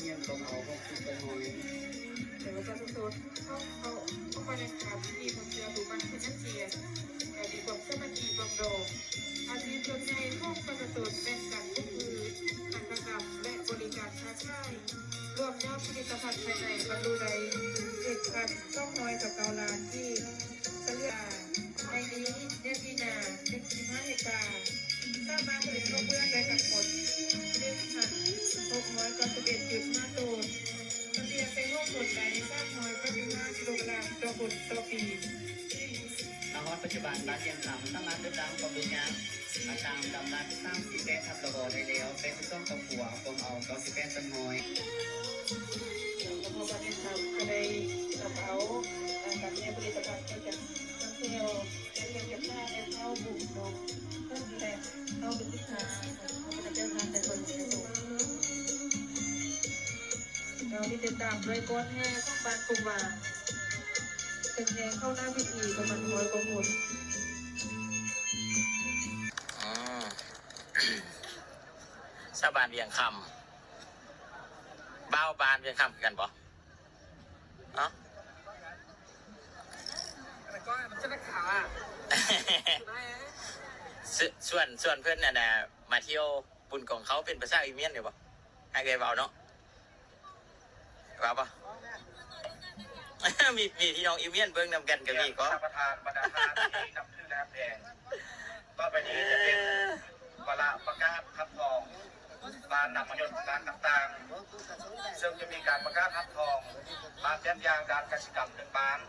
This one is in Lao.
ຮຽນກອງເອົາຄວາມສຸກໄປຮອຍ. ແຕ່ວ່າປະຊາຊົນເຮົາ ເຮົາ ເຮົາກໍໄດ້ພາພິທີມາເທື່ອທຸກວັນເພິ່ນຍັງຊິ ເອີ ມີຄວາມສາມັກຄີປອງດອງ. ອາຊີບສ່ວນໃຫຍ່ຂອງປະຊາຊົນແມ່ນການປູກພືດ, ຫັດຖະກຳ ແລະ ບໍລິການຄ້າຂາຍ, ລວມຍອດຜະລິດຕະພັນພາຍໃນບັນລຸໄດ້ເຈັດພັນສອງຮ້ອຍຊາວເກົ້າລ້ານກີບ, ສະເລ່ຍ ໃນນີ້ ເນື້ອທີ່ນາ ໜຶ່ງຈຸດຫ້າເຮັກຕາ ສາມາດຜະລິດເຂົ້າເປືອກໄດ້ທັງໝົດ ໜຶ່ງພັນຫົກຮ້ອຍເກົ້າສິບເອັດຈຸດຫ້າໂຕນ, ສະເລ່ຍໃສ່ຫົວຄົນໄດ້ສາມຮ້ອຍເກົ້າສິບຫ້າກິໂລກຣາມຕໍ່ຄົນຕໍ່ປີ. ມາຮອດປັດຈຸບັນ ບ້ານວຽງຄຳສາມາດເລືອກຕັ້ງຄວາມທຸກຍາກມາຕາມດຳລັດສາມສີ່ແປດທັບ ລບ ໄດ້ແລ້ວ ແປດສິບສອງຄອບຄົວ ກອງເອົາເກົ້າສິບແປດສ່ວນຮ້ອຍ. ສະເພາະບ້ານວຽງຄຳກໍໄດ້ນຳເອົາ ເອີ ການແຍກຜະລິດຕະພັນເຂົ້າຈາກ ເຂົ້າແກ້ວ ແລະ ເຄື່ອງຈັກສານ ແລະ ເຂົ້າບຸກເນາະ ເພີ່ມແຫຼະ ເຂົ້າໄປສຶກສາ ເຂົ້າໄປເດີນທາງໄປເບິ່ງໄປຊົມ. ເຮົາໄດ້ຕິດຕາມດ້ວຍກ້ອນແຫ່ຂອງບ້ານກົກຫວ່າງ ເຊິ່ງແຫ່ເຂົ້າໜ້າເວທີປະມານຮ້ອຍກວ່າຄົນ. ອືມ ຊາວບ້ານວຽງຄຳ ບ່າວບ້ານວຽງຄຳຄືກັນບໍ່? ເນາະ ແຕ່ກໍມັນຈະໄດ້ຂາວອະ ຊ- ຊວນ ຊວນເພິ່ນ ອັນນ່າ ມາທ່ຽວບຸນກອງເຂົ້າ ເປັນພາສາອີ່ມຽນໄດ້ບໍ່? ໃຫ້ເອື້ອຍເວົ້າເນາະ ເວົ້າບໍ່? ມີ ມີພີ່ນ້ອງອີ່ມຽນເບິ່ງນຳກັນກໍມີກໍ ປະທານ ບັນດາທ່ານທີ່ນັບຖືແລະຮັກແພງ. ຕໍ່ໄປນີ້ຈະເປັນວາລະປະກາດຮັບຮອງ ບ້ານນຳມາຍົນການຕ່າງໆ ເຊິ່ງຈະມີການປະກາດຮັບຮອງບ້ານແບບຢ່າງດ້ານກະສິກຳໜຶ່ງບ້ານ